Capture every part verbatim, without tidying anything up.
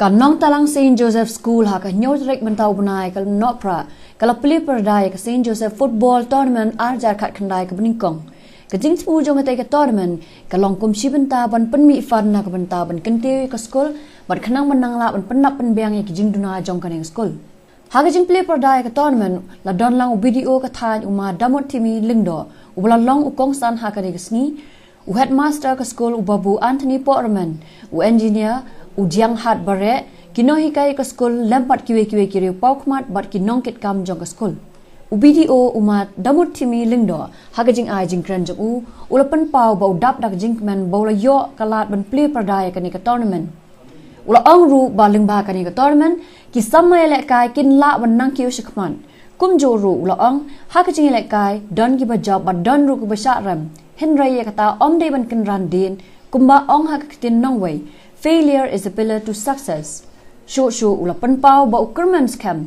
Ka Nongtalang Saint Joseph School ha ka hynñiew tarik mynta u bnai ka Nohprah ka la plie pyrda ïa ka Saint Joseph Football Tournament ar hajar khatkhyndai kaba nyngkong. Ka jingthmu jong katei ka tournament ka long kum shi bynta ban pynmih fund na ka bynta ban kyntiew ïa ka skul bad khnang ban nang lah ban pyndap pynbiang ïa ki jingduna jong kane ka skul. Ha ka jingplie pyrda ïa ka tournament la don lang u B D O ka thaiñ u Ma Damot Timi Lyngdoh uba la long u kongsan ha kane ka sngi, u headmaster ka skul u Babu Anthony Pohramen, u engineer u Jianghat Bareh, ki nonghikai ka skul lem bad kiwei kiwei ki riew paw khmat bad ki nongkitkam jong ka skul. U B D O u Ma Damot Timi Lyngdoh ha ka jingai jingkren jong u u la pynpaw ba u dap da ka jingkmen ba u la ïoh ka lad ban plie pyrda ïa kane ka tournament. U la ong ruh ba lyngba kane ka tournament ki samla ïalehkai kin lah ban nang kiew shakhmat. Kumjuh ruh u la ong ha ka jingïalehkai don kiba jop bad don ruh kiba shah rem. Hynrei ïa kata ym dei ban kynran dien, kumba ong ha ka ktien nongwei, failure is a pillar to success. Shuh shuh u la pynpaw ba u kyrmen skhem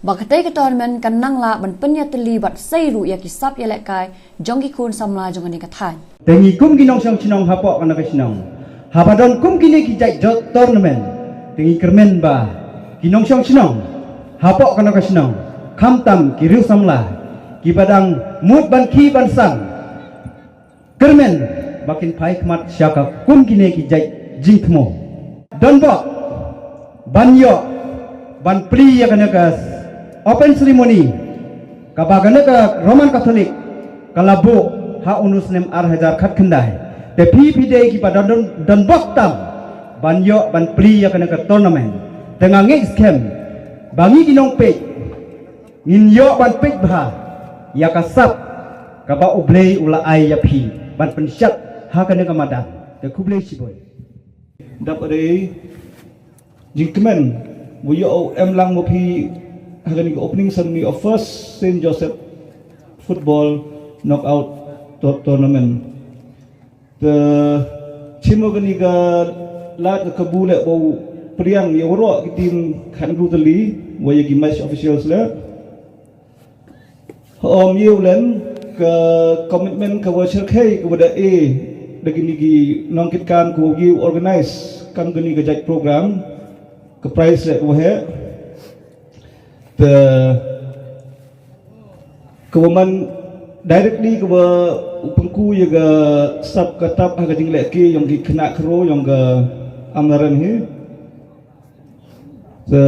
ba katei ka tournament kan nang lah ban pynïatylli bad sei ruh ïa ki sap ïalehkai jong ki khun samla jong kane ka thaiñ. Te ngi kum ki nongshong shnong hapoh kane ka shnong, haba don kum kine ki jait jot tournament, te ngi kyrmen ba ki nongshong shnong hapoh kane ka shnong, khamtam ki riew samla kiba dang mut ban khie ban san, kyrmen ba kin phai khmat sha ka kum kine ki jait jingthmu. Don bok ban ïoh ban plie ïa kane ka open ceremony kaba kane ka Roman Catholic ka la buh ha une u snem ar hajar khatkhyndai. Te phi phi dei kiba don, don, don bok tam ban ïoh ban plie ïa kane ka tournament. Te nga ngeit skhem ba ngi ki nongpeit ngin ïoh ban peit bha ïa ka sap kaba U Blei u la ai ïa phi ban pynshad ha kane ka madan. Te khublei shibun. Dap dei jingkmen ba ïoh u em lang ma phi ha kane ka opening ceremony of first Saint Joseph Football Knockout Tour-, Tournament. Te shim kane ka lad ka kabu leh ba u pdiang ïa waroh ki team khathynriew tylli wa ïa ki match officials leh. Hooid, ïa u len ka commitment ka wa shyrkhei ka wa da e da kine ki nongkitkam ka wa ïa u organize kam kane ka jait program ka prize leh ka wa heh. Te ka wa man directly ka wa u pynku ïa ka sap ka tap ha ka jingleh ki yong ki khynnah khynroo yong ka Amlarem hi. Te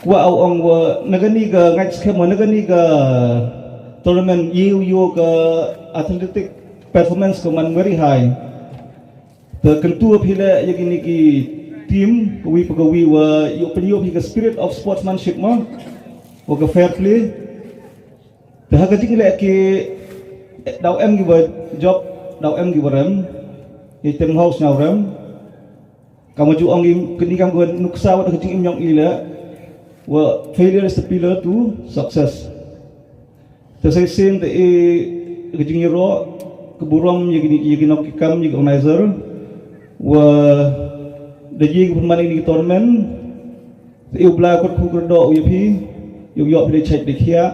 kwah u ong wa na kane ka ngait skhem wa na kane ka tournament ïa u ïoh ka athletic performance ka man very high. Te kyntu phi leh ïa kine ki team ka wi pa ka wi wa ïoh pynïoh phi ka spirit of sportsmanship mo wa ka fair play. Te ha ka jingleh ki daw em ki wa jop daw em ki wa rem. Ïa tem hau sñiaw rem. Kam wa ju ong im kini kam ka nuksa wat ka jingim yong i leh wa failure is the pillar to success. Te sa shisien te i ka jingïaroh ka burom ïa ki, ïa ki nongkitkam ïa ki organizer wa da ji ka pynman ïa ki tournament. Te i u Blai kyrkhu kyrdoh u ïa phi ïa u ïoh phi da chait da khiah.